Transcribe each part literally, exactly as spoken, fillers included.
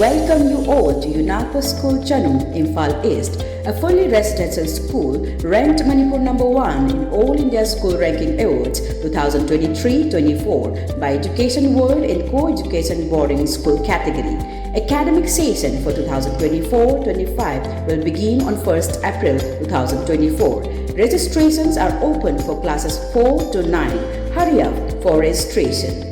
Welcome you all to UNAPO School Chanung, Imphal East, a fully residential school ranked Manipur number one in All India School Ranking Awards twenty twenty-three twenty-four by Education World in Co-Education Boarding School category. Academic session for twenty twenty-four twenty-five will begin on first April twenty twenty-four. Registrations are open for classes four to nine. Hurry up for registration.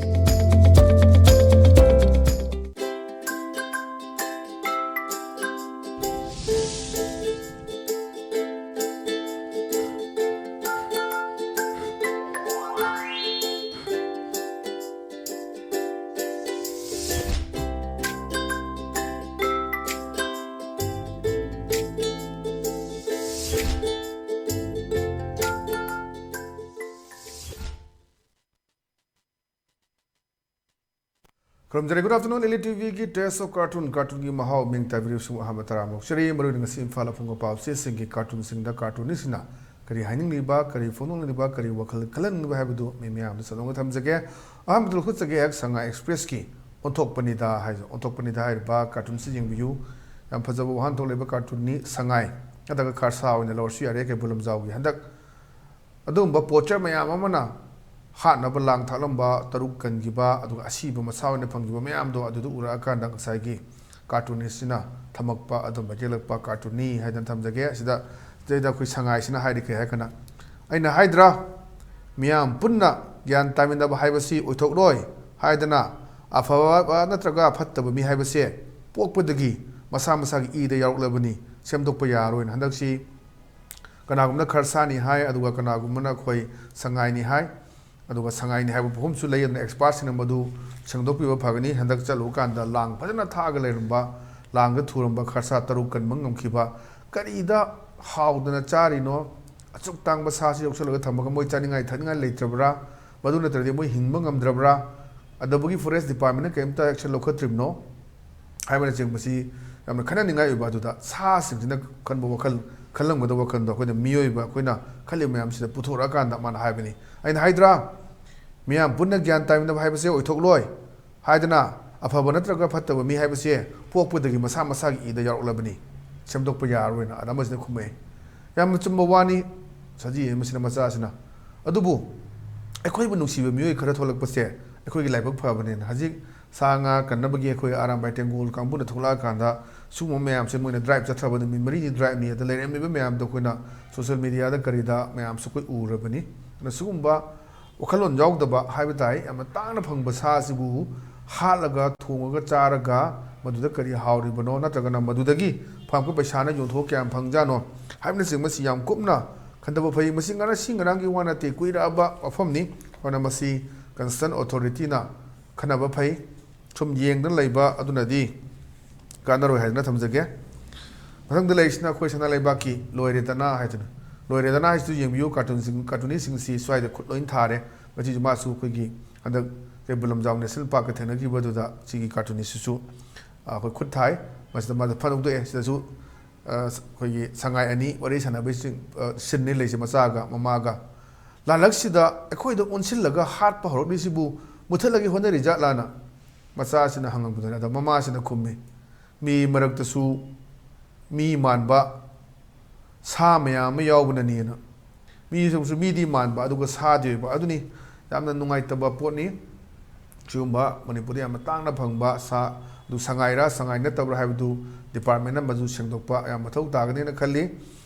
ꯈꯨꯔꯨꯝꯖꯔꯤ꯫ Good afternoon, Elite T ꯚꯤꯒꯤ Taste of Cartoon, ꯀꯥꯔꯇꯨꯟꯒꯤ ꯃꯍꯥꯎ ꯃꯤꯡ ꯇꯥꯕꯤꯔꯤꯕꯁꯤꯡꯕꯨ ꯑꯍꯥꯟꯕ ꯇꯔꯥꯝꯅ ꯑꯣꯛꯆꯔꯤ꯫ ꯃꯔꯨꯑꯣꯏꯅ ꯉꯁꯤ ꯏꯝꯐꯥꯜꯗ ꯐꯣꯡꯕ ꯄꯥꯎ ꯆꯦꯁꯤꯡꯒꯤ ꯀꯥꯔꯇꯨꯟꯁꯤꯡꯗ ꯀꯥꯔꯇꯨꯟꯅꯤꯁꯤꯡꯅ ꯀꯔꯤ ꯍꯥꯏꯅꯤꯡꯂꯤꯕ, ꯀꯔꯤ ꯐꯣꯡꯗꯣꯛꯅꯤꯡꯂꯤꯕ, ꯀꯔꯤ ꯋꯥꯈꯜ ꯈꯜꯍꯟꯅꯤꯡꯂꯤꯕ ꯍꯥꯏꯕꯗꯨ ꯃꯤ ꯃꯌꯥꯝꯗ ꯁꯟꯗꯣꯛꯅ ꯊꯝꯖꯒꯦ꯫ ꯑꯍꯥꯟꯕꯗ ꯂꯧꯈꯠꯆꯒꯦ ꯑꯩꯍꯥꯛ ꯁꯉꯥꯏ ꯑꯦꯛꯁꯄ꯭ꯔꯦꯁꯀꯤ ꯑꯣꯟꯊꯣꯛꯄꯅꯤꯗ ꯍꯥꯏ-, ꯑꯣꯟꯊꯣꯛꯄꯅꯤꯗ ꯍꯥꯏꯔꯤꯕ ꯀꯥꯔꯇꯨꯟꯁꯤ ꯌꯦꯡꯕꯤꯌꯨ꯫ ꯌꯥꯝ ꯐꯖꯕ ꯋꯥꯍꯟꯊꯣꯛ ꯂꯩꯕ ꯀꯥꯔꯇꯨꯟꯅꯤ꯫ ꯁꯉꯥꯏ ꯅꯠꯇ꯭ꯔꯒ ꯈꯔꯁꯥ ꯑꯣꯏꯅ ꯂꯧꯔꯁꯨ ꯌꯥꯔꯦ, ꯀꯩꯕꯨꯜ ꯂꯝꯖꯥꯎꯒꯤ꯫ ꯍꯟꯗꯛ ꯑꯗꯨꯒꯨꯝꯕ ꯄꯣꯆꯔ ꯃꯌꯥꯝ ꯑꯃꯅ ꯍꯥꯠꯅꯕ ꯂꯥꯡ ꯊꯥꯛꯂꯝꯕ, ꯇꯔꯨꯛ ꯀꯟꯈꯤꯕ, ꯑꯗꯨꯒ ꯑꯁꯤꯕ ꯃꯁꯥ ꯑꯣꯏꯅ ꯐꯪꯈꯤꯕ ꯃꯌꯥꯝꯗꯣ ꯑꯗꯨꯗ ꯎꯔꯛꯑꯀꯥꯟꯗ ꯉꯁꯥꯏꯒꯤ ꯀꯥꯔꯇꯨꯅꯤꯁꯁꯤꯅ ꯊꯝꯃꯛꯄ ꯑꯗꯨꯝꯕ ꯌꯦꯛꯂꯛꯄ ꯀꯥꯔꯇꯨꯟꯅꯤ ꯍꯥꯏꯗꯅ ꯊꯝꯖꯒꯦ꯫ ꯑꯁꯤꯗ, ꯁꯤꯗꯩꯗ ꯑꯩꯈꯣꯏ ꯁꯉꯥꯏꯁꯤꯅ ꯍꯥꯏꯔꯤ ꯀꯩ ꯍꯥꯏ ꯀꯥꯟꯗ, "ꯑꯩꯅ ꯍꯥꯏꯗ꯭ꯔꯥ, ꯃꯤꯌꯥꯝ ꯄꯨꯟꯅ ꯒ꯭ꯌꯥꯟ ꯇꯥꯃꯤꯟꯅꯕ ꯍꯥꯏꯕꯁꯤ ꯑꯣꯏꯊꯣꯛꯂꯣꯏ ꯍꯥꯏꯗꯅ, ꯑꯐꯕ ꯅꯠꯇ꯭ꯔꯒ ꯐꯠꯇꯕ ꯃꯤ ꯍꯥꯏꯕꯁꯦ ꯄꯣꯛꯄꯗꯒꯤ ꯃꯁꯥ ꯃꯁꯥꯒꯤ ꯏꯗ ꯌꯥꯎꯔꯛꯂꯕꯅꯤ, ꯁꯦꯝꯗꯣꯛꯄ ꯌꯥꯔꯣꯏꯅ"꯫ ꯍꯟꯗꯛꯁꯤ ꯀꯅꯥꯒꯨꯝꯕꯅ ꯈꯔꯁꯥꯅꯤ ꯍꯥꯏ, ꯑꯗꯨꯒ ꯀꯅꯥꯒꯨꯝꯕꯅ ꯑꯩꯈꯣꯏ ꯁꯉꯥꯏꯅꯤ ꯍꯥꯏ, ꯑꯗꯨꯒ ꯁꯉꯥꯏꯅꯤ ꯍꯥꯏꯕ ꯄꯣꯠꯐꯝꯁꯨ ꯂꯩ꯫ ꯑꯗꯨꯅ ꯑꯦꯛꯁꯄꯥꯔꯠꯁꯤꯡꯅ ꯃꯗꯨ ꯁꯦꯡꯗꯣꯛꯄꯤꯕ ꯐꯒꯅꯤ꯫ ꯍꯟꯗꯛ ꯆꯠꯂꯨꯕ ꯀꯥꯟꯗ ꯂꯥꯡ ꯐꯖꯅ ꯊꯥꯛꯑꯒ ꯂꯩꯔꯝꯕ, ꯂꯥꯡꯗ ꯊꯨꯔꯝꯕ ꯈꯔꯁꯥ ꯇꯔꯨꯛ ꯀꯟꯕ ꯉꯝꯈꯤꯕ꯫ ꯀꯔꯤꯗ ꯍꯥꯎꯗꯅ ꯆꯥꯔꯤꯅꯣ? ꯑꯁꯨꯛ ꯇꯥꯡꯕ ꯁꯥꯁꯤ ꯌꯣꯛꯁꯜꯂꯒ ꯊꯝꯃꯒ ꯃꯣꯏ ꯆꯥꯅꯤꯡꯉꯥꯏ ꯊꯛꯅꯤꯡꯉꯥꯏ ꯂꯩꯇ꯭ꯔꯕ꯭ꯔꯥ? ꯃꯗꯨ ꯅꯠꯇ꯭ꯔꯗꯤ ꯃꯣꯏ ꯍꯤꯡꯕ ꯉꯝꯗ꯭ꯔꯕ꯭ꯔꯥ? ꯑꯗꯨꯕꯨꯒꯤ ꯐꯣꯔꯦꯁ ꯗꯤꯄꯥꯔꯠꯃꯦꯟꯅ ꯀꯔꯤꯝꯇ ꯑꯦꯛꯁꯟ ꯂꯧꯈꯠꯇ꯭ꯔꯤꯕꯅꯣ ꯍꯥꯏꯕꯅꯆꯤꯡꯕꯁꯤ ꯌꯥꯝꯅ ꯈꯟꯅꯅꯤꯡꯉꯥꯏ ꯑꯣꯏꯕ꯫ ꯑꯗꯨꯗ ꯁꯥꯁꯤꯡꯁꯤꯅ ꯈꯟꯕ ꯋꯥꯈꯜ, ꯈꯜꯂꯝꯒꯗꯕ ꯋꯥꯈꯜꯗꯣ ꯑꯩꯈꯣꯏꯅ ꯃꯤꯑꯣꯏꯕ ꯑꯩꯈꯣꯏꯅ ꯈꯜꯂꯤꯕ ꯃꯌꯥꯝꯁꯤꯗ ꯄꯨꯊꯣꯔꯛꯑꯀꯥꯟꯗ ꯃꯥꯅ ꯍꯥꯏꯕꯅꯤ꯫ ꯑꯩꯅ ꯍꯥꯏꯗ꯭ꯔꯥ, ꯃꯤꯌꯥꯝ ꯄꯨꯟꯅ ꯒ꯭ꯌꯥꯟ ꯇꯥꯃꯤꯟꯅꯕ ꯍꯥꯏꯕꯁꯦ ꯑꯣꯏꯊꯣꯛꯂꯣꯏ ꯍꯥꯏꯗꯅ, ꯑꯐꯕ ꯅꯠꯇ꯭ꯔꯒ ꯐꯠꯇꯕ ꯃꯤ ꯍꯥꯏꯕꯁꯦ ꯄꯣꯛꯄꯗꯒꯤ ꯃꯁꯥ ꯃꯁꯥꯒꯤ ꯏꯗ ꯌꯥꯎꯔꯛꯂꯕꯅꯤ, ꯁꯦꯝꯗꯣꯛꯄ ꯌꯥꯔꯣꯏꯅ ꯑꯅ ꯑꯃꯁꯤꯅ ꯈꯨꯝꯃꯛꯑꯦ꯫ ꯌꯥꯝꯅ ꯆꯨꯝꯕ ꯋꯥꯅꯤ꯫ ꯁꯖꯤ ꯑꯃꯁꯤꯅ ꯃꯆꯥꯁꯤꯅ, ꯑꯗꯨꯕꯨ ꯑꯩꯈꯣꯏꯕꯨ ꯅꯨꯡꯁꯤꯕ ꯃꯤꯑꯣꯏ ꯈꯔ ꯊꯣꯛꯂꯛꯄꯁꯦ ꯑꯩꯈꯣꯏꯒꯤ ꯂꯥꯏꯕꯛ ꯐꯕꯅꯦꯅ ꯍꯧꯖꯤꯛ ꯁꯥ ꯉꯥ ꯀꯟꯅꯕꯒꯤ ꯑꯩꯈꯣꯏ ꯑꯔꯥꯝꯕꯥꯏ ꯇꯦꯡꯒꯣꯜ ꯀꯥꯡꯕꯨꯅ ꯊꯣꯛꯂꯛꯑꯀꯥꯟꯗ ꯁꯤꯒꯨꯝꯕ ꯃꯌꯥꯝꯁꯦ ꯃꯣꯏꯅ ꯗ꯭ꯔꯥꯏꯕ ꯆꯠꯊꯕ ꯅꯨꯃꯤꯠ ꯃꯔꯤꯅꯤ ꯗ꯭ꯔꯥꯏꯕꯅꯤ꯫ ꯑꯗ ꯂꯩꯔꯝꯃꯤꯕ ꯃꯌꯥꯝꯗꯣ ꯑꯩꯈꯣꯏꯅ ꯁꯣꯁꯦꯜ ꯃꯦꯗꯤꯌꯥꯗ ꯀꯔꯤꯗ ꯃꯌꯥꯝꯁꯨ ꯑꯩꯈꯣꯏ ꯎꯔꯕꯅꯤ꯫ ꯑꯗꯨꯅ ꯁꯤꯒꯨꯝꯕ ꯋꯥꯈꯜꯂꯣꯟ ꯌꯥꯎꯗꯕ ꯍꯥꯏꯕ ꯇꯥꯏ꯫ ꯌꯥꯝꯅ ꯇꯥꯡꯅ ꯐꯪꯕ ꯁꯥ ꯑꯁꯤꯕꯨ ꯍꯥꯠꯂꯒ ꯊꯣꯡꯉꯒ ꯆꯥꯔꯒ ꯃꯗꯨꯗ ꯀꯔꯤ ꯍꯥꯎꯔꯤꯕꯅꯣ, ꯅꯠꯇ꯭ꯔꯒꯅ ꯃꯗꯨꯗꯒꯤ ꯐꯪꯉꯛꯄ ꯄꯩꯁꯥꯅ ꯌꯣꯟꯊꯣꯛꯑ ꯀꯌꯥꯝ ꯐꯪꯖꯥꯠꯅꯣ ꯍꯥꯏꯕꯅꯆꯤꯡꯕ ꯃꯁꯤ ꯌꯥꯝ ꯀꯨꯞꯅ ꯈꯟꯊꯕ ꯐꯩ꯫ ꯃꯁꯤ ꯉꯔꯥꯡ ꯁꯤ ꯉꯔꯥꯡꯒꯤ ꯋꯥ ꯅꯠꯇꯦ, ꯀꯨꯏꯔꯛꯑꯕ ꯋꯥꯐꯝꯅꯤ꯫ ꯑꯗꯨꯅ ꯃꯁꯤ ꯀꯟꯁꯔꯟ ꯑꯣꯊꯣꯔꯤꯇꯤꯅ ꯈꯟꯅꯕ ꯐꯩ꯫ ꯁꯨꯝ ꯌꯦꯡꯗꯅ ꯂꯩꯕ ꯑꯗꯨꯅꯗꯤ ꯀꯥꯟꯅꯔꯣꯏ ꯍꯥꯏꯗꯅ ꯊꯝꯖꯒꯦ꯫ ꯃꯊꯪꯗ ꯂꯩꯔꯤꯁꯤꯅ ꯑꯩꯈꯣꯏ ꯁꯅꯥ ꯂꯩꯕꯥꯛꯀꯤ ꯂꯣꯏꯔꯦꯗꯅ ꯍꯥꯏꯗꯨꯅ, ꯂꯣꯏꯔꯦꯗꯅ ꯍꯥꯏꯁꯤꯁꯨ ꯌꯦꯡꯕꯤꯌꯨ, ꯀꯥꯔꯇꯨꯟꯁꯤꯡ, ꯀꯥꯔꯇꯨꯅꯤꯁꯁꯤꯡꯁꯤ ꯁ꯭ꯋꯥꯏꯗ ꯈꯨꯠ ꯂꯣꯏꯅ ꯊꯥꯔꯦ꯫ ꯃꯁꯤꯁꯨ ꯃꯥꯁꯨ ꯑꯩꯈꯣꯏꯒꯤ ꯍꯟꯗꯛ ꯀꯩꯕꯨꯜ ꯂꯝꯖꯥꯎ ꯅꯦꯁꯅꯦꯜ ꯄꯥꯔꯛꯀ ꯊꯦꯡꯅꯈꯤꯕꯗꯨꯗ ꯁꯤꯒꯤ ꯀꯥꯔꯇꯨꯅꯤꯁꯁꯤꯁꯨ ꯑꯩꯈꯣꯏ ꯈꯨꯠ ꯊꯥꯏ꯫ ꯃꯁꯤꯗ ꯃꯥꯁꯨ ꯐꯟ ꯍꯧꯗꯣꯛꯑꯦ꯫ ꯁꯤꯗꯁꯨ ꯑꯩꯈꯣꯏꯒꯤ ꯁꯉꯥꯏ ꯑꯅꯤ ꯋꯥꯔꯤ ꯁꯥꯟꯅꯕꯒꯤ ꯁꯤꯟꯅꯤ ꯂꯩꯁꯦ, ꯃꯆꯥꯒ ꯃꯃꯥꯒ꯫ ꯂꯥꯜꯂꯛꯁꯤꯗ ꯑꯩꯈꯣꯏꯗ ꯑꯣꯟꯁꯤꯜꯂꯒ ꯍꯥꯠꯄ ꯍꯧꯔꯛꯂꯤꯁꯤꯕꯨ ꯃꯨꯊꯠꯂꯒꯦ ꯍꯣꯠꯅꯔꯤꯖꯥꯠꯂꯥꯅ ꯃꯆꯥꯁꯤꯅ ꯍꯪꯉꯛꯄꯗꯨꯅꯤ꯫ ꯑꯗ ꯃꯃꯥꯁꯤꯅ ꯈꯨꯝꯃꯤ, ꯃꯤ ꯃꯔꯛꯇꯁꯨ ꯃꯤ ꯃꯥꯟꯕ ꯁꯥ ꯃꯌꯥꯝ ꯑꯃ ꯌꯥꯎꯕꯅꯅꯦꯅ꯫ ꯃꯤꯁꯨ ꯃꯤꯗꯤ ꯃꯥꯟꯕ ꯑꯗꯨꯒ ꯁꯥꯗꯤ ꯑꯣꯏꯕ꯫ ꯑꯗꯨꯅꯤ ꯌꯥꯝꯅ ꯅꯨꯡꯉꯥꯏꯇꯕ ꯄꯣꯠꯅꯤ꯫ ꯁꯤꯒꯨꯝꯕ ꯃꯅꯤꯄꯨꯔꯗ ꯌꯥꯝꯅ ꯇꯥꯡꯅ ꯐꯪꯕ ꯁꯥ ꯑꯗꯨ ꯁꯉꯥꯏꯔꯥ ꯁꯉꯥꯏ ꯅꯠꯇꯕ꯭ꯔꯥ ꯍꯥꯏꯕꯗꯨ ꯗꯤꯄꯥꯔꯠꯃꯦꯟꯅ ꯃꯗꯨ ꯁꯦꯡꯗꯣꯛꯄ ꯌꯥꯝ ꯃꯊꯧ ꯇꯥꯒꯅꯤꯅ ꯈꯜꯂꯤ꯫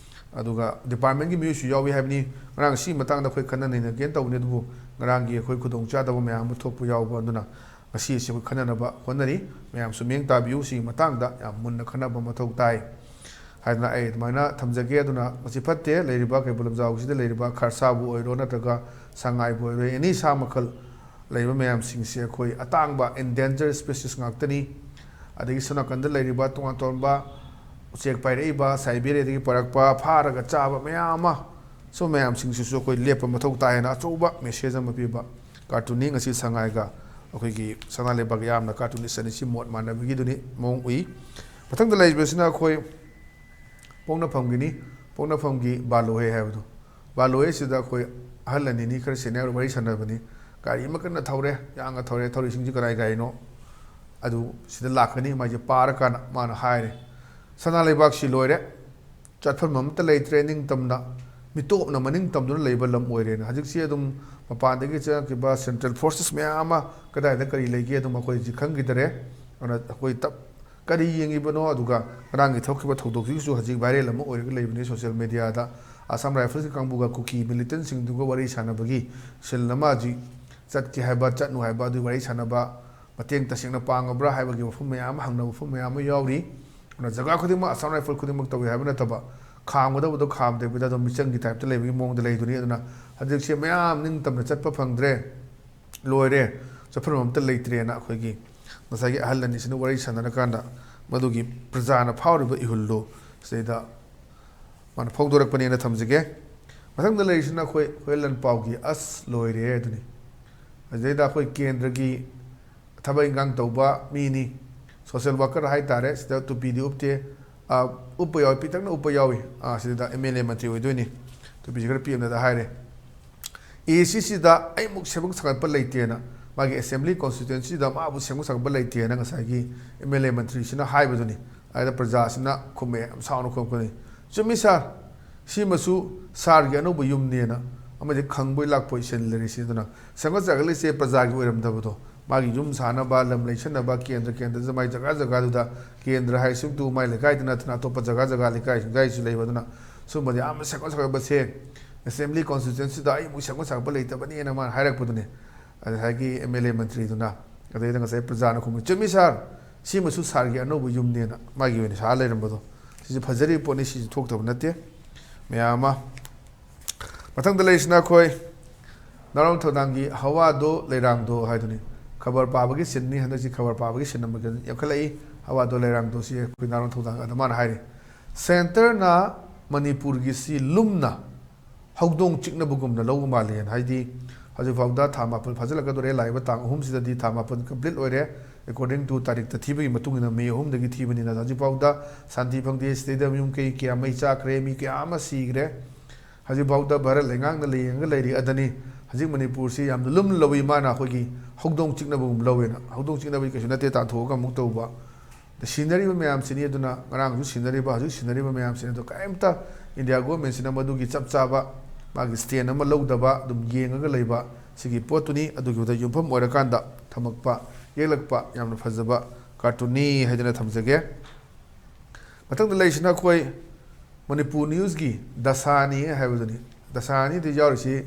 ꯑꯗꯨꯒ ꯗꯤꯄꯥꯔꯠꯃꯦꯟꯒꯤ ꯃꯤꯑꯣꯏꯁꯨ ꯌꯥꯎꯏ ꯍꯥꯏꯕꯅꯤ꯫ ꯉꯔꯥꯡ ꯁꯤꯒꯤ ꯃꯇꯥꯡꯗ ꯑꯩꯈꯣꯏ ꯈꯟꯅ ꯅꯩꯅꯒꯦꯅ ꯇꯧꯕꯅꯤ, ꯑꯗꯨꯕꯨ ꯉꯔꯥꯡꯒꯤ ꯑꯩꯈꯣꯏ ꯈꯨꯗꯣꯡꯆꯥꯗꯕ ꯃꯌꯥꯝ ꯑꯃ ꯊꯣꯛꯄ ꯌꯥꯎꯕ ꯑꯗꯨꯅ ꯉꯁꯤ ꯑꯁꯤ ꯑꯩꯈꯣꯏ ꯈꯟꯅꯅꯕ ꯍꯣꯠꯅꯔꯤ꯫ ꯃꯌꯥꯝꯁꯨ ꯃꯤꯠꯌꯦꯡ ꯇꯥꯕꯤꯌꯨ꯫ ꯁꯤꯒꯤ ꯃꯇꯥꯡꯗ ꯌꯥꯝ ꯃꯨꯟꯅ ꯈꯟꯅꯕ ꯃꯊꯧ ꯇꯥꯏ ꯍꯥꯏꯗꯅ ꯑꯩ ꯑꯗꯨꯃꯥꯏꯅ ꯊꯝꯖꯒꯦ꯫ ꯑꯗꯨꯅ ꯃꯁꯤ ꯐꯠꯇꯦ꯫ ꯂꯩꯔꯤꯕ ꯀꯩꯕꯨꯜ ꯂꯝꯖꯥꯎꯁꯤꯗ ꯂꯩꯔꯤꯕ ꯈꯔꯁꯥꯕꯨ ꯑꯣꯏꯔꯣ, ꯅꯠꯇ꯭ꯔꯒ ꯁꯉꯥꯏꯕꯨ ꯑꯣꯏꯔꯣ, ꯑꯦꯅꯤ ꯁꯥ ꯃꯈꯜ ꯂꯩꯕ ꯃꯌꯥꯝꯁꯤꯡꯁꯦ ꯑꯩꯈꯣꯏ ꯑꯇꯥꯡꯕ endangered species ꯉꯥꯛꯇꯅꯤ꯫ ꯑꯗꯒꯤ ꯁꯣꯝ ꯅꯥꯀꯟꯗ ꯂꯩꯔꯤꯕ ꯇꯣꯉꯥꯟ ꯇꯣꯉꯥꯟꯕ ꯎꯆꯦꯛ ꯄꯥꯏꯔꯛꯏꯕ, ꯁꯥꯏꯕꯦꯔꯤꯌꯥꯗꯒꯤ ꯄꯥꯏꯔꯛꯄ, ꯐꯥꯔꯒ ꯆꯥꯕ ꯃꯌꯥꯝ ꯑꯃ, ꯁꯨꯝ ꯃꯌꯥꯝꯁꯤꯡꯁꯤꯁꯨ ꯑꯩꯈꯣꯏ ꯂꯦꯞꯄ ꯃꯊꯧ ꯇꯥꯏ ꯍꯥꯏꯅ ꯑꯆꯧꯕ ꯃꯦꯁꯦꯖ ꯑꯃ ꯄꯤꯕ ꯀꯥꯔꯇꯨꯟꯅꯤ꯫ ꯉꯁꯤ ꯁꯉꯥꯏꯒ ꯑꯩꯈꯣꯏꯒꯤ ꯁꯅꯥ ꯂꯩꯕꯥꯛ ꯌꯥꯝꯅ ꯀꯥꯔꯇꯨꯟꯅꯤꯁ ꯑꯅꯤꯁꯤ ꯃꯣꯠ ꯃꯥꯟꯅꯕꯒꯤꯗꯨꯅꯤ ꯃꯑꯣꯡ ꯎꯏ꯫ ꯃꯊꯪꯗ ꯂꯩꯔꯤꯕꯁꯤꯅ ꯑꯩꯈꯣꯏ ꯄꯣꯛꯅꯐꯝꯒꯤꯅꯤ꯫ ꯄꯣꯛꯅꯐꯝꯒꯤ ꯕꯥꯂꯣꯍꯦ ꯍꯥꯏꯕꯗꯣ, ꯕꯥꯂꯣꯍꯦꯁꯤꯗ ꯑꯩꯈꯣꯏ ꯑꯍꯜ ꯑꯅꯤꯅꯤ ꯈꯔ ꯁꯦꯅꯤꯌꯔ ꯋꯥꯔꯤ ꯁꯥꯟꯅꯕꯅꯤ꯫ ꯒꯥꯔꯤ ꯑꯃ ꯀꯟꯅ ꯊꯧꯔꯦ, ꯌꯥꯡꯅ ꯊꯧꯔꯦ꯫ ꯊꯧꯔꯤꯁꯤꯡꯁꯤ ꯀꯅꯥꯏ ꯒꯥꯔꯤꯅꯣ? ꯑꯗꯨ ꯁꯤꯗ ꯂꯥꯛꯀꯅꯤ꯫ ꯃꯥꯏꯁꯦ ꯄꯥꯔꯀꯥꯟꯗ ꯃꯥꯅ ꯍꯥꯏꯔꯦ, "ꯁꯅꯥ ꯂꯩꯕꯥꯛꯁꯤ ꯂꯣꯏꯔꯦ, ꯆꯠꯐꯝ ꯑꯃꯠꯇ ꯂꯩꯇ꯭ꯔꯦ, ꯅꯤꯡꯇꯝꯅ, ꯃꯤꯇꯣꯞꯅ ꯃꯅꯤꯡ ꯇꯝꯗꯨꯅ ꯂꯩꯕ ꯂꯝ ꯑꯣꯏꯔꯦꯅ"꯫ ꯍꯧꯖꯤꯛꯁꯤ ꯑꯗꯨꯝ ꯃꯄꯥꯟꯗꯒꯤ ꯆꯪꯉꯛꯈꯤꯕ central forces ꯃꯌꯥꯝ ꯑꯃ ꯀꯗꯥꯏꯗ ꯀꯔꯤ ꯂꯩꯒꯦ ꯑꯗꯨꯝ ꯑꯩꯈꯣꯏ ꯍꯧꯖꯤꯛ ꯈꯪꯈꯤꯗꯔꯦ꯫ ꯑꯗꯨꯅ ꯑꯩꯈꯣꯏ ꯇꯞ-, ꯀꯔꯤ ꯌꯦꯡꯉꯤꯕꯅꯣ, ꯑꯗꯨꯒ ꯉꯔꯥꯡꯒꯤ ꯊꯣꯛꯈꯤꯕ ꯊꯧꯗꯣꯛꯁꯤꯒꯤꯁꯨ ꯍꯧꯖꯤꯛ viral ꯑꯃ ꯑꯣꯏꯔꯒ ꯂꯩꯕꯅꯤ social mediaꯗ꯫ Assam Riflesꯀꯤ ꯀꯥꯡꯕꯨꯒ ꯀꯨꯀꯤ militantꯁꯤꯡꯗꯨꯒ ꯋꯥꯔꯤ ꯁꯥꯟꯅꯕꯒꯤ ꯁꯤꯟ ꯑꯃ ꯍꯧꯖꯤꯛ ꯆꯠꯀꯦ ꯍꯥꯏꯕ, ꯆꯠꯅꯨ ꯍꯥꯏꯕ, ꯑꯗꯨꯒꯤ ꯋꯥꯔꯤ ꯁꯥꯟꯅꯕ, ꯃꯇꯦꯡ ꯇꯁꯦꯡꯅ ꯄꯥꯡꯉꯕ꯭ꯔꯥ ꯍꯥꯏꯕꯒꯤ ꯋꯥꯐꯝ ꯃꯌꯥꯝ ꯑꯃ, ꯍꯪꯅꯕ ꯋꯥꯐꯝ ꯃꯌꯥꯝ ꯑꯃ ꯌꯥꯎꯔꯤ꯫ ꯑꯗꯨꯅ ꯖꯒꯥ ꯈꯨꯗꯤꯡꯃꯛ Assam Rifles ꯈꯨꯗꯤꯡꯃꯛ ꯇꯧꯏ ꯍꯥꯏꯕ ꯅꯠꯇꯕ, ꯈꯥꯝꯒꯗꯕꯗꯣ ꯈꯥꯝꯗꯕꯤꯗ ꯑꯗꯨꯝ ꯃꯤꯆꯪꯒꯤ typeꯇ ꯂꯩꯕꯒꯤ ꯃꯑꯣꯡꯗ ꯂꯩꯗꯨꯅꯤ꯫ ꯑꯗꯨꯅ ꯍꯧꯖꯤꯛꯁꯦ ꯃꯌꯥꯝ ꯅꯤꯡꯇꯝꯅ ꯆꯠꯄ ꯐꯪꯗ꯭ꯔꯦ, ꯂꯣꯏꯔꯦ, ꯆꯠꯐꯝ ꯑꯝꯇ ꯂꯩꯇ꯭ꯔꯦꯅ ꯑꯩꯈꯣꯏꯒꯤ ꯉꯁꯥꯏꯒꯤ ꯑꯍꯜ ꯑꯅꯤꯁꯤꯅ ꯋꯥꯔꯤ ꯁꯥꯟꯅꯔꯀꯥꯟꯗ ꯃꯗꯨꯒꯤ ꯄ꯭ꯔꯖꯥꯅ ꯐꯥꯎꯔꯤꯕ ꯏꯍꯨꯜꯗꯣ ꯁꯤꯗꯩꯗ ꯃꯥꯅ ꯐꯣꯡꯗꯣꯔꯛꯄꯅꯦꯅ ꯊꯝꯖꯒꯦ꯫ ꯃꯊꯪꯗ ꯂꯩꯔꯤꯁꯤꯅ ꯑꯩꯈꯣꯏ ꯍꯨꯏꯌꯦꯟ ꯂꯥꯟꯄꯥꯎꯒꯤ "ꯑꯁ ꯂꯣꯏꯔꯦ" ꯑꯗꯨꯅꯤ꯫ ꯑꯗꯨꯗꯩꯗ ꯑꯩꯈꯣꯏ ꯀꯦꯟꯗ꯭ꯔꯒꯤ ꯊꯕꯛ ꯏꯟꯈꯥꯡ ꯇꯧꯕ ꯃꯤꯅꯤ, social worker ꯍꯥꯏꯇꯥꯔꯦ, ꯁꯤꯗ ꯇꯨꯄꯤꯗꯤ ꯎꯞꯇꯦ, ꯑ, ꯎꯞꯄ ꯌꯥꯎꯏ, ꯄꯤꯛꯇꯛꯅ ꯎꯞꯄ ꯌꯥꯎꯏ꯫ ꯑ, ꯁꯤꯗ MLA ꯃꯟꯇ꯭ꯔꯤ ꯑꯣꯏꯗꯣꯏꯅꯤ, ꯇꯨꯄꯤꯁꯤ ꯈꯔ ꯄꯤꯛꯑꯝꯅꯦꯗ ꯍꯥꯏꯔꯦ꯫ AACCꯗ ꯑꯩꯃꯨꯛ ꯁꯦꯝꯒꯠ ꯁꯥꯒꯠꯄ ꯂꯩꯇꯦꯅ, ꯃꯥꯒꯤ assembly constituencyꯗ ꯃꯥꯕꯨ ꯁꯦꯝꯒꯠ ꯁꯥꯒꯠꯄ ꯂꯩꯇꯦꯅ ꯉꯁꯥꯏꯒꯤ MLA ꯃꯟꯇ꯭ꯔꯤꯁꯤꯅ ꯍꯥꯏꯕꯗꯨꯅꯤ꯫ ꯑꯗꯨꯗ ꯄ꯭ꯔꯖꯥꯁꯤꯅ ꯈꯨꯝꯃꯛꯑꯦ, ꯌꯥꯝ ꯁꯥꯎꯅ ꯈꯨꯝꯃꯛꯄꯅꯤ꯫ "ꯆꯨꯝꯃꯤ sir, ꯁꯤꯃꯁꯨ sirꯒꯤ ꯑꯅꯧꯕ ꯌꯨꯝꯅꯦꯅ", ꯑꯃꯗꯤ ꯈꯪꯕꯣꯏ ꯂꯥꯛꯄꯣꯏ ꯁꯤꯟ ꯂꯩꯔꯤꯁꯤ꯫ ꯑꯗꯨꯅ ꯁꯦꯝꯒꯠ ꯁꯥꯒꯠꯂꯤꯁꯦ ꯄ꯭ꯔꯖꯥꯒꯤ ꯑꯣꯏꯔꯝꯗꯕꯗꯣ, ꯃꯥꯒꯤ ꯌꯨꯝ ꯁꯥꯅꯕ, ꯂꯝ ꯂꯩꯁꯟꯅꯕ, ꯀꯦꯟꯗ꯭ꯔ, ꯀꯦꯟꯗ꯭ꯔꯗ ꯃꯥꯏ ꯖꯒꯥ ꯖꯒꯥꯗꯨꯗ, ꯀꯦꯟꯗ꯭ꯔ ꯍꯥꯏꯁꯤꯃꯛꯇꯕꯨ ꯃꯥꯏ ꯂꯩꯀꯥꯏꯗ ꯅꯠꯇꯅ ꯑꯇꯣꯞꯄ ꯖꯒꯥ ꯖꯒꯥ ꯂꯩꯀꯥꯏ ꯂꯩꯀꯥꯏꯁꯨ ꯂꯩꯕ꯫ ꯑꯗꯨꯅ ꯁꯨꯝꯕꯗꯤ ꯌꯥꯝꯅ ꯁꯦꯝꯒꯠ ꯁꯥꯒꯠꯄꯁꯦ, assembly constituencyꯗ ꯑꯩꯃꯨꯛ ꯁꯦꯝꯒꯠ ꯁꯥꯒꯠꯄ ꯂꯩꯇꯕꯅꯦꯅ ꯃꯥꯅ ꯍꯥꯏꯔꯛꯄꯗꯨꯅꯤ꯫ ꯑꯗ ꯉꯁꯥꯏꯒꯤ MLA ꯃꯟꯇ꯭ꯔꯤꯗꯨꯅ, ꯑꯗꯩꯗ ꯉꯁꯥꯏ ꯄ꯭ꯔꯖꯥꯅ ꯈꯨꯝꯃꯤ, "ꯆꯨꯝꯃꯤ sir, ꯁꯤꯃꯁꯨ sirꯒꯤ ꯑꯅꯧꯕ ꯌꯨꯝꯅꯦꯅ", ꯃꯥꯒꯤ ꯑꯣꯏꯅ ꯁꯥ ꯂꯩꯔꯝꯕꯗꯣ꯫ ꯁꯤꯁꯨ ꯐꯖꯔꯤꯕ ꯄꯣꯠꯅꯤ, ꯁꯤꯁꯨ ꯊꯣꯛꯇꯕ ꯅꯠꯇꯦ ꯃꯌꯥꯝ ꯑꯃ꯫ ꯃꯊꯪꯗ ꯂꯩꯔꯤꯁꯤꯅ ꯑꯩꯈꯣꯏ ꯅꯥꯔꯣꯟ ꯊꯧꯗꯥꯡꯒꯤ "ꯍꯋꯥꯗꯣ ꯂꯩꯔꯥꯡꯗꯣ" ꯍꯥꯏꯗꯨꯅꯤ꯫ ꯈꯕꯔ ꯄꯥꯕꯒꯤ ꯁꯤꯟꯅꯤ, ꯍꯟꯗꯛꯁꯤ ꯈꯕꯔ ꯄꯥꯕꯒꯤ ꯁꯤꯟ ꯑꯃ ꯌꯥꯝꯈꯠꯂꯛꯏ꯫ "ꯍꯋꯥꯗꯣ ꯂꯩꯔꯥꯡꯗꯣ" ꯁꯤ ꯑꯩꯈꯣꯏ ꯅꯥꯔꯣꯟ ꯊꯧꯗꯥꯡ ꯑꯗ ꯃꯥꯅ ꯍꯥꯏꯔꯤ, "Centreꯅ ꯃꯅꯤꯄꯨꯔꯒꯤꯁꯤ ꯂꯨꯝꯅ ꯍꯧꯗꯣꯡ ꯆꯤꯛꯅꯕꯒꯨꯝꯅ ꯂꯧꯕ ꯃꯥꯜꯂꯦꯅ"꯫ ꯍꯥꯏꯗꯤ ꯍꯧꯖꯤꯛꯐꯥꯎꯗ ꯊꯥ ꯃꯥꯄꯜ ꯐꯥꯖꯤꯜꯂꯛꯀꯗꯧꯔꯦ, ꯂꯥꯛꯏꯕ ꯇꯥꯡ ꯑꯍꯨꯝꯁꯤꯗꯗꯤ ꯊꯥ ꯃꯥꯄꯜ complete ꯑꯣꯏꯔꯦ꯫ According to ꯇꯥꯔꯤꯛꯇ ꯊꯤꯕꯒꯤ ꯃꯇꯨꯡ ꯏꯟꯅ ꯃꯦ ꯑꯍꯨꯝꯗꯒꯤ ꯊꯤꯕꯅꯤꯅ ꯍꯧꯖꯤꯛꯐꯥꯎꯗ ꯁꯥꯟꯇꯤ ꯐꯪꯗꯦ꯫ ꯁꯤꯗꯩꯗ ꯌꯨꯝ ꯀꯩ ꯀꯌꯥ ꯃꯩ ꯆꯥꯛꯈ꯭ꯔꯦ, ꯃꯤ ꯀꯌꯥ ꯑꯃ ꯁꯤꯈ꯭ꯔꯦ꯫ ꯍꯧꯖꯤꯛꯐꯥꯎꯗ ꯚꯥꯔꯠ ꯂꯩꯉꯥꯛꯅ ꯌꯦꯡꯉꯒ ꯂꯩꯔꯤ꯫ ꯑꯗꯅꯤ ꯍꯧꯖꯤꯛ ꯃꯅꯤꯄꯨꯔꯁꯤ ꯌꯥꯝꯅ ꯂꯨꯝꯅ ꯂꯧꯏ, ꯃꯥꯅ ꯑꯩꯈꯣꯏꯒꯤ ꯍꯧꯗꯣꯡ ꯆꯤꯛꯅꯕꯒꯨꯝ ꯂꯧꯋꯦꯅ꯫ ꯍꯧꯗꯣꯡ ꯆꯤꯛꯅꯕꯗꯤ ꯀꯩꯁꯨ ꯅꯠꯇꯦ, ꯇꯥꯟꯊꯣꯛꯑꯒ ꯑꯃꯨꯛ ꯇꯧꯕ꯫ ꯑꯗ ꯁꯤꯟꯅꯔꯤꯕ ꯃꯌꯥꯝꯁꯤꯅꯤ, ꯑꯗꯨꯅ ꯉꯔꯥꯡꯁꯨ ꯁꯤꯟꯅꯔꯤꯕ, ꯍꯧꯖꯤꯛ ꯁꯤꯟꯅꯔꯤꯕ ꯃꯌꯥꯝꯁꯤꯅꯤ꯫ ꯑꯗꯣ ꯀꯔꯤꯝꯇ ꯏꯟꯗꯤꯌꯥ ꯒꯣꯔꯃꯦꯟꯁꯤꯅ ꯃꯗꯨꯒꯤ ꯆꯞ ꯆꯥꯕ ꯃꯥꯒꯤ ꯁ꯭ꯇꯦꯟ ꯑꯃ ꯂꯧꯗꯕ, ꯑꯗꯨꯝ ꯌꯦꯡꯉꯒ ꯂꯩꯕ, ꯁꯤꯒꯤ ꯄꯣꯠꯇꯨꯅꯤ꯫ ꯑꯗꯨꯒꯤꯗ ꯌꯨꯝꯐꯝ ꯑꯣꯏꯔꯀꯥꯟꯗ ꯊꯝꯃꯛꯄ, ꯌꯦꯛꯂꯛꯄ ꯌꯥꯝꯅ ꯐꯖꯕ ꯀꯥꯔꯇꯨꯟꯅꯤ ꯍꯥꯏꯗꯅ ꯊꯝꯖꯒꯦ꯫ ꯃꯊꯪꯗ ꯂꯩꯔꯤꯁꯤꯅ ꯑꯩꯈꯣꯏ ꯃꯅꯤꯄꯨꯔ ꯅ꯭ꯌꯨꯁꯀꯤ ꯗꯁꯥꯅꯤ ꯍꯥꯏꯕꯗꯨꯅꯤ꯫ ꯗꯁꯥꯅꯤꯗ ꯌꯥꯎꯔꯤꯁꯤ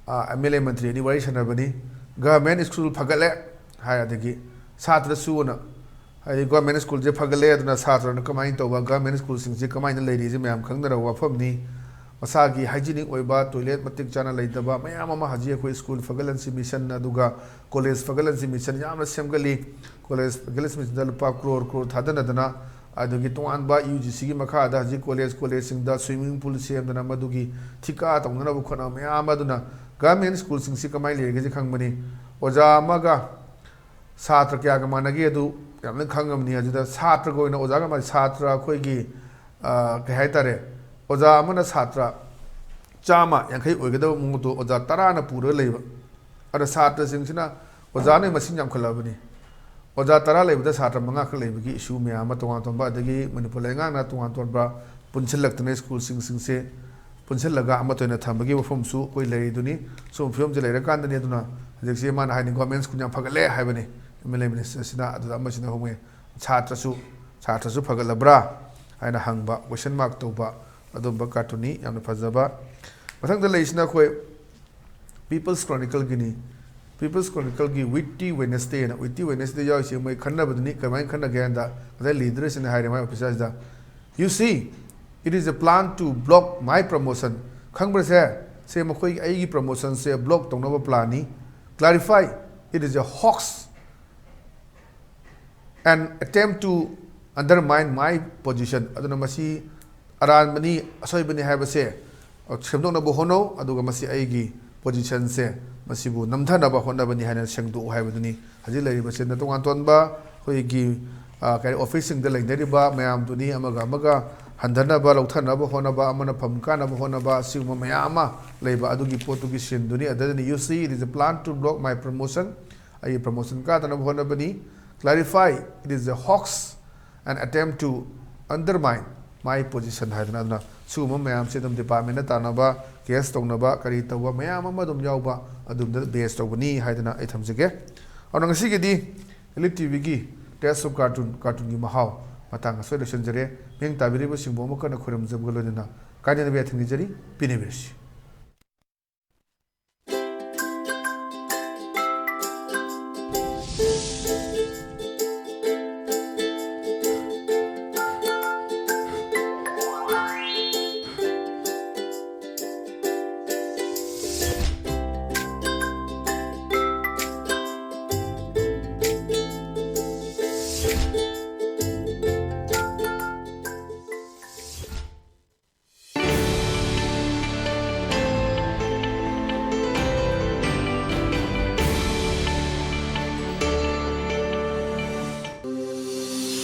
ꯑꯦꯝ ꯑꯦꯜ ꯑꯦ ꯃꯟꯇ꯭ꯔꯤ ꯑꯅꯤ ꯋꯥꯔꯤ ꯁꯥꯟꯅꯕꯅꯤ꯫ ꯒꯚꯔꯟꯃꯦꯟ ꯁ꯭ꯀꯨꯜ ꯐꯒꯠꯂꯦ ꯍꯥꯏ, ꯑꯗꯒꯤ ꯁꯥꯇ꯭ꯔꯁꯨꯅ, ꯍꯥꯏꯗꯤ ꯒꯚꯔꯟꯃꯦꯟ ꯁ꯭ꯀꯨꯜꯁꯦ ꯐꯒꯠꯂꯦ, ꯑꯗꯨꯅ ꯁꯥꯇ꯭ꯔꯅ ꯀꯃꯥꯏꯅ ꯇꯧꯕ, ꯒꯚꯔꯟꯃꯦꯟ ꯁ꯭ꯀꯨꯜꯁꯤꯡꯁꯦ ꯀꯃꯥꯏꯅ ꯂꯩꯔꯤꯁꯦ ꯃꯌꯥꯝ ꯈꯪꯅꯔꯕ ꯋꯥꯐꯝꯅꯤ꯫ ꯃꯁꯥꯒꯤ ꯍꯥꯏꯖꯤꯅꯤꯛ ꯑꯣꯏꯕ ꯇꯣꯏꯂꯦꯠ ꯃꯇꯤꯛ ꯆꯥꯅ ꯂꯩꯇꯕ ꯃꯌꯥꯝ ꯑꯃ ꯍꯧꯖꯤꯛ ꯑꯩꯈꯣꯏ ꯁ꯭ꯀꯨꯜ ꯐꯒꯠꯍꯟꯁꯤ ꯃꯤꯁꯟ, ꯑꯗꯨꯒ ꯀꯣꯂꯦꯖ ꯐꯒꯠꯍꯟꯁꯤ ꯃꯤꯁꯟ ꯌꯥꯝꯅ ꯁꯦꯝꯒꯠꯂꯤ꯫ ꯀꯣꯂꯦꯖ ꯐꯒꯠꯍꯟꯁꯤ ꯃꯤꯁꯟꯗ ꯂꯨꯄꯥ ꯀ꯭ꯔꯣꯔ ꯀ꯭ꯔꯣꯔ ꯊꯥꯗꯅꯗꯅ, ꯑꯗꯨꯒꯤ ꯇꯣꯉꯥꯟꯕ ꯌꯨ ꯖꯤ ꯁꯤꯒꯤ ꯃꯈꯥꯗ ꯍꯧꯖꯤꯛ ꯀꯣꯂꯦꯖ, ꯀꯣꯂꯦꯖꯁꯤꯡꯗ ꯁ꯭ꯋꯤꯃꯤꯡ ꯄꯨꯜ ꯁꯦꯝꯗꯅ ꯃꯗꯨꯒꯤ ꯊꯤꯀꯥ ꯇꯧꯅꯅꯕ ꯈꯣꯠꯅꯕ ꯃꯌꯥꯝ ꯑꯗꯨꯅ ꯒꯚꯔꯟꯃꯦꯟ ꯁ꯭ꯀꯨꯜꯁꯤꯡꯁꯤ ꯀꯃꯥꯏꯅ ꯂꯩꯔꯒꯦꯁꯦ ꯈꯪꯕꯅꯤ꯫ ꯑꯣꯖꯥ ꯑꯃꯒ ꯁꯥꯇ꯭ꯔ ꯀꯌꯥꯒ ꯃꯥꯟꯅꯒꯦ ꯑꯗꯨ ꯌꯥꯝꯅ ꯈꯪꯉꯕꯅꯤ꯫ ꯑꯗꯨꯗ ꯁꯥꯇ꯭ꯔꯒ ꯑꯣꯏꯅ ꯑꯣꯖꯥꯒ ꯃꯥꯟꯅ ꯁꯥꯇ꯭ꯔ ꯑꯩꯈꯣꯏꯒꯤ, ꯑ, ꯀꯩ ꯍꯥꯏꯇꯥꯔꯦ, ꯑꯣꯖꯥ ꯑꯃꯅ ꯁꯥꯇ꯭ꯔ ꯆꯥꯝꯃ ꯌꯥꯡꯈꯩ ꯑꯣꯏꯒꯗꯕ ꯃꯑꯣꯡꯗꯣ ꯑꯣꯖꯥ ꯇꯔꯥꯅ ꯄꯨꯔꯒ ꯂꯩꯕ꯫ ꯑꯗ ꯁꯥꯇ꯭ꯔꯁꯤꯡꯁꯤꯅ ꯑꯣꯖꯥꯅ ꯃꯁꯤꯡ ꯌꯥꯝꯈꯠꯂꯛꯑꯕꯅꯤ꯫ ꯑꯣꯖꯥ ꯇꯔꯥ ꯂꯩꯕꯗ ꯁꯥꯇ꯭ꯔ ꯃꯉꯥ ꯈꯛ ꯂꯩꯕꯒꯤ ꯏꯁꯨ ꯃꯌꯥꯝ ꯑꯃ, ꯇꯣꯉꯥꯟ ꯇꯣꯉꯥꯟꯕ, ꯑꯗꯒꯤ ꯃꯅꯤꯄꯨꯔ ꯂꯩꯉꯥꯛꯅ ꯇꯣꯉꯥꯟ ꯇꯣꯉꯥꯟꯕ ꯄꯨꯟꯁꯤꯜꯂꯛꯇꯅ ꯁ꯭ꯀꯨꯜꯁꯤꯡꯁꯤꯡꯁꯦ ꯄꯨꯟꯁꯤꯜꯂꯒ ꯑꯃꯠꯇ ꯑꯣꯏꯅ ꯊꯝꯕꯒꯤ ꯋꯥꯐꯝꯁꯨ ꯑꯩꯈꯣꯏ ꯂꯩꯔꯤꯗꯨꯅꯤ꯫ ꯁꯨꯝꯕ ꯐꯤꯕꯝꯁꯦ ꯂꯩꯔꯀꯥꯟꯗꯅꯤ꯫ ꯑꯗꯨꯅ ꯍꯧꯖꯤꯛꯁꯦ ꯃꯥꯅ ꯍꯥꯏꯅꯤ, "ꯒꯣꯔꯃꯦꯟ ꯁ꯭ꯀꯨꯜ ꯌꯥꯝ ꯐꯒꯠꯂꯦ" ꯍꯥꯏꯕꯅꯤ ꯑꯦꯝ ꯑꯦꯜ ꯑꯦ ꯃꯤꯅꯤꯁꯇꯔꯁꯤꯅ꯫ ꯑꯗꯨꯗ ꯑꯃꯁꯤꯅ ꯍꯣꯡꯉꯦ, "ꯁꯥꯇ꯭ꯔꯁꯨ, ꯁꯥꯇ꯭ꯔꯁꯨ ꯐꯒꯠꯂꯕ꯭ꯔꯥ?" ꯍꯥꯏꯅ ꯍꯪꯕ, ꯀꯣꯏꯁꯟ ꯃꯥꯔꯛ ꯇꯧꯕ, ꯑꯗꯨꯝꯕ ꯀꯥꯔꯇꯨꯟꯅꯤ꯫ ꯌꯥꯝꯅ ꯐꯖꯕ꯫ ꯃꯊꯪꯗ ꯂꯩꯔꯤꯁꯤꯅ ꯑꯩꯈꯣꯏ ꯄꯤꯄꯜꯁ ꯀ꯭ꯔꯣꯅꯤꯀꯜꯒꯤꯅꯤ꯫ ꯄꯤꯄꯜꯁ ꯀ꯭ꯔꯣꯅꯤꯀꯜꯒꯤ ꯋꯤꯠꯇꯤ ꯋꯦꯅꯁꯗꯦꯅ, ꯋꯤꯠꯇꯤ ꯋꯦꯅꯁꯗꯦ ꯌꯥꯎꯔꯤꯁꯦ ꯃꯣꯏ ꯈꯟꯅꯕꯗꯨꯅꯤ꯫ ꯀꯃꯥꯏꯅ ꯈꯟꯅꯒꯦ ꯍꯥꯏꯗ, ꯉꯁꯥꯏ ꯂꯤꯗꯔꯁꯤꯅ ꯍꯥꯏꯔꯦ ꯃꯥꯏ ꯑꯣꯐꯤꯁꯔꯁꯤꯗ, "You see, it is a plan to block my promotion." ꯈꯪꯕ꯭ꯔꯁꯦ? ꯁꯦ ꯃꯈꯣꯏꯒꯤ, ꯑꯩꯒꯤ ꯄ꯭ꯔꯃꯣꯁꯟꯁꯦ ꯕ꯭ꯂꯣꯛ ꯇꯧꯅꯕ ꯄ꯭ꯂꯥꯟꯅꯤ꯫ Clarify, it is a hoax and attempt to undermine my position. ꯑꯗꯨꯅ ꯃꯁꯤ ꯑꯔꯥꯟꯕꯅꯤ, ꯑꯁꯣꯏꯕꯅꯤ ꯍꯥꯏꯕꯁꯦ ꯁꯦꯝꯗꯣꯛꯅꯕ ꯍꯣꯠꯅꯧ, ꯑꯗꯨꯒ ꯃꯁꯤ ꯑꯩꯒꯤ ꯄꯣꯖꯤꯁꯟꯁꯦ, ꯃꯁꯤꯕꯨ ꯅꯝꯊꯅꯕ ꯍꯣꯠꯅꯕꯅꯤ ꯍꯥꯏꯅ ꯁꯦꯡꯗꯣꯛꯎ ꯍꯥꯏꯕꯗꯨꯅꯤ꯫ ꯍꯧꯖꯤꯛ ꯂꯩꯔꯤꯕꯁꯤꯅ ꯇꯣꯉꯥꯟ ꯇꯣꯉꯥꯟꯕ ꯑꯩꯈꯣꯏꯒꯤ, ꯑ, ꯀꯔꯤ, ꯑꯣꯐꯤꯁꯁꯤꯡꯗ ꯂꯩꯅꯔꯤꯕ ꯃꯌꯥꯝꯗꯨꯅꯤ꯫ ꯑꯃꯒ ꯑꯃꯒ ꯍꯟꯊꯅꯕ, ꯂꯧꯊꯅꯕ ꯍꯣꯠꯅꯕ, ꯑꯃꯅ ꯐꯝ ꯀꯥꯅꯕ ꯍꯣꯠꯅꯕ, ꯑꯁꯤꯒꯨꯝꯕ ꯃꯌꯥꯝ ꯑꯃ ꯂꯩꯕ ꯑꯗꯨꯒꯤ ꯄꯣꯠꯇꯨꯒꯤ ꯁꯤꯟꯗꯨꯅꯤ꯫ ꯑꯗꯨꯗꯅ "You see, it is a plan to block my promotion." ꯑꯩꯒꯤ promotion ꯀꯥꯗꯅꯕ ꯍꯣꯠꯅꯕꯅꯤ꯫ "Clarify, it is a hoax, an attempt to undermine my position" ꯍꯥꯏꯗꯅ꯫ ꯑꯗꯨꯅ ꯁꯤꯒꯨꯝꯕ ꯃꯌꯥꯝꯁꯦ ꯑꯗꯨꯝ departmentꯅ ꯇꯥꯟꯅꯕ, case ꯇꯧꯅꯕ, ꯀꯔꯤ ꯇꯧꯕ ꯃꯌꯥꯝ ꯑꯃ ꯑꯗꯨꯝ ꯌꯥꯎꯕ, ꯑꯗꯨꯝꯗ base ꯇꯧꯕꯅꯤ ꯍꯥꯏꯗꯅ ꯑꯩ ꯊꯝꯖꯒꯦ꯫ ꯑꯗꯨꯅ ꯉꯁꯤꯒꯤꯗꯤ Elite TVꯒꯤ Taste of Cartoon, cartoonꯒꯤ ꯃꯍꯥꯎ ꯃꯇꯥꯡ ꯑꯁꯤꯗ ꯂꯣꯏꯁꯤꯟꯖꯔꯦ꯫ ꯃꯤꯠꯌꯦꯡ ꯇꯥꯕꯤꯔꯤꯕꯁꯤꯡꯕꯨ ꯑꯃꯨꯛ ꯍꯟꯅ ꯈꯣꯏꯔꯝꯖꯕꯒ ꯂꯣꯏꯅꯅ ꯀꯥꯏꯅꯅꯕ ꯌꯥꯊꯪ ꯅꯤꯖꯔꯤ꯫ ꯄꯤꯅꯕꯤꯔꯁꯤ꯫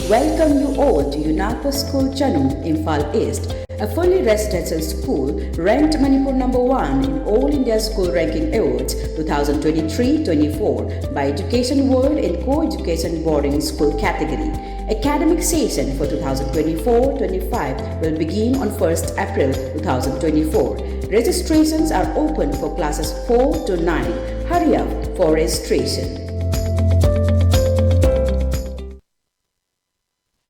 Welcome you all to UNACO School Chanung, Imphal East, a fully residential school ranked Manipur number one in All India School Ranking Awards two thousand twenty-three twenty-four by Education World in Co-Education Boarding School category. Academic session for two thousand twenty-four twenty-five will begin on first April two thousand twenty-four. Registrations are open for classes four to nine. Hurry up for registration.